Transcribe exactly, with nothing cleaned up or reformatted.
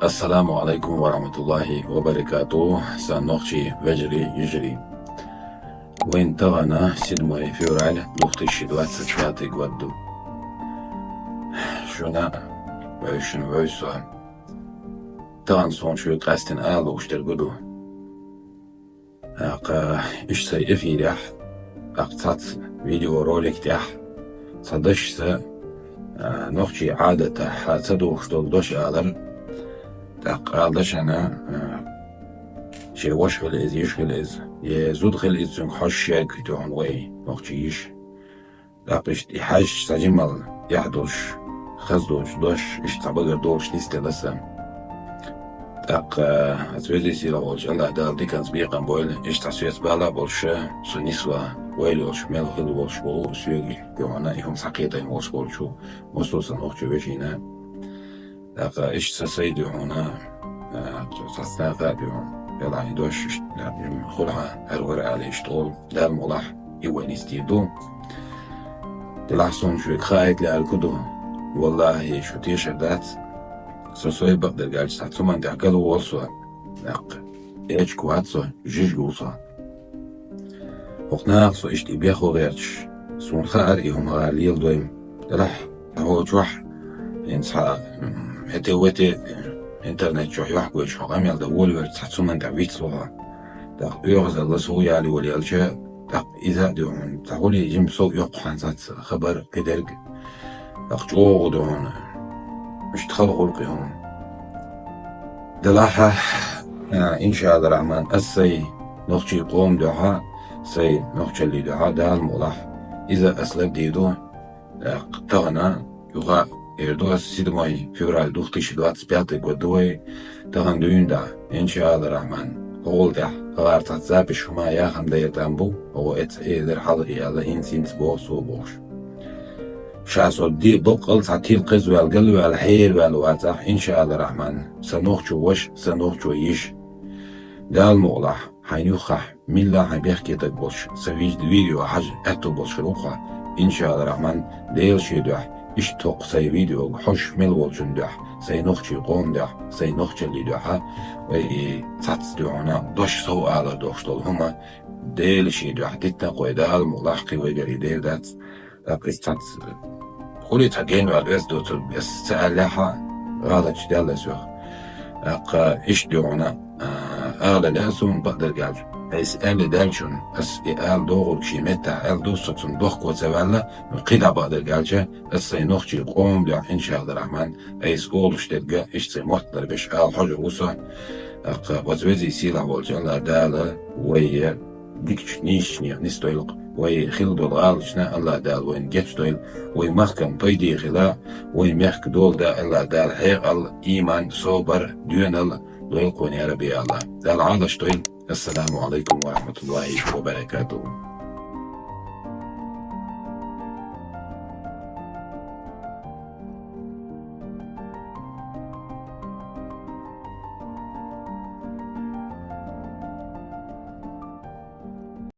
Ассаламу алайкум ва рахматуллахи ва баракатух, сан нохчий вежарий, йижарий. Вайн тагана седьмое февраля две тысячи двадцать пятый год ду. Шуна вайшин вайсо. Таган сон шуй къастин алуш тергуду. Акъа, иш сай эфиряхь, акъ цац видеоролик тяхь, ца даш са, а, нохчий Ӏадата хьа ца духуш долу дош алар, тӀаккха ала дашана, а, шен ваша хила иза, йиш хила иза, е зуда хила иза цуьнга хьожуш шайга кхитоьхьун вай, нохчий йиш. ТӀаккха иштта и хьаьжча цхьа жимал, яхь долуш, хаза долуш дош, иштта цхьа багар долуш нисделла сан. ТӀаккха аса везий сийлахь волчу Аллах Дала диканца бекхам бойла, иштта цхьа соьца бала а болуш, со нисва, вайла йолуш, мел хила волуш болу соьга, и хӀума схьакхетайна волуш болчу, массо а сан нохчу вешина. ТӀаккха иштта сан сайда хьуна, а, цхьа стаха а дуьхьа, велахь и дош иштта, а, хуьлахьа, хӀара вара ала иштта олу, Дала мукъалахь, и вай нисдийр ду. Делахь суна шуьга хаийта лаьара ку ду. Валлахи, шу тешар дац. Со сой бакъдерг аьлча, цхьа цу ман тӀехь гала волу со. ТӀаккха эчка вац со, жижиг ву со. ХӀокху наха со иштта и бехо гӀерташ, суна хаьара и хӀума гӀара леладойма. Делахь, хьо чохь, хӀинца хьа, м, хӀете-вете, интернет чохь йохкуьйтуш хьо къамел дан волавелча, цхьа цу ман тӀехь вицло хьо. ТӀаккха оьгӀазалла сов яли волаелча, тӀаккха иза а дуьхьун, цхьа гӀулий жима сов оьккху хьан сац хабар, кхидерг. ТӀаккха чӀогӀа дуьхьун. Иштта хала гӀуллакх ю хьуна. Делахь, а, иншаалла рахьман, ас сай нохчий къоман дуьхьа, сай нохчаллий дуьхьа Дала мукъалахь, иза ас лардийр ду. ТӀаккха тахана юха эр ду ас, седьмой февраль две тысячи двадцать пятый год ду вай, тахана дуьйна дӀа, иншаалла рахьман, хӀокхул тӀехь хӀара цхьацца запись хӀума яхам дайра там бу, хӀокху эца элира хьалха и аьлла, хӀинца-хӀинца боху со бохуш. Ша со ди баккъал цхьа тил кхезваьлла, галваьлла, хьераваьлла вацахь, иншаалла рахьман, сан нохчо ваша, сан нохчо йиша. Дала мукъалахь, хьайн юххехь, милла хьайн бехке таг болуш, сан вижда видео хьажа аьтту болуш хир ву хьо, иншаалла рахьман, Делан шен дуьхьа, иштта хӀокху сайн видеога хьожуш мел волчун дуьхьа, сайн нохчий къоман дуьхьа, сайн нохчаллий дуьхьа, вай и цхьацца дуьхьуна дош сов алар дохуш долу хӀума, Делан шен дуьхьа дитта кхой Дала мукъалахь кхин вайгара и дер дац. ТӀаккха иза цхьацца хуьлий цхьа генваьлла вес доцург, ас ца аьллехьа, гӀалатчу даьлла ас вех. ТӀаккха иштта дуьхьуна, а, ала лаьа суна бакъдерг аьлча. Айса аьлла даьллачунна, ас и ала догӀург шен меттахь аьлла ду, со цунна дохко ца ваьлла, но кхидӀа бакъдерг аьлча, ас сайн нохчий къоман дуьхьа, иншаалла рахьман, айса олуш дерга, иштта сайн мотталар беш ала хьожур ву со. ТӀаккха оцу везий сийлахь волчу Алла Дала вай дикачу нийсачу нехан нисдойла-кх, вай хилла долу гӀалаташна Алла Дала вайна гечдойла, вай махкам пайде хила, вай мехка дола да Алла Дала хьекъал, ийман, собар, доьналла дойла-кх вайна, я Рабби Алла. Дала Ӏалаш дойла. Ассаламу алайкум ва рахматуллахи ва баракатух.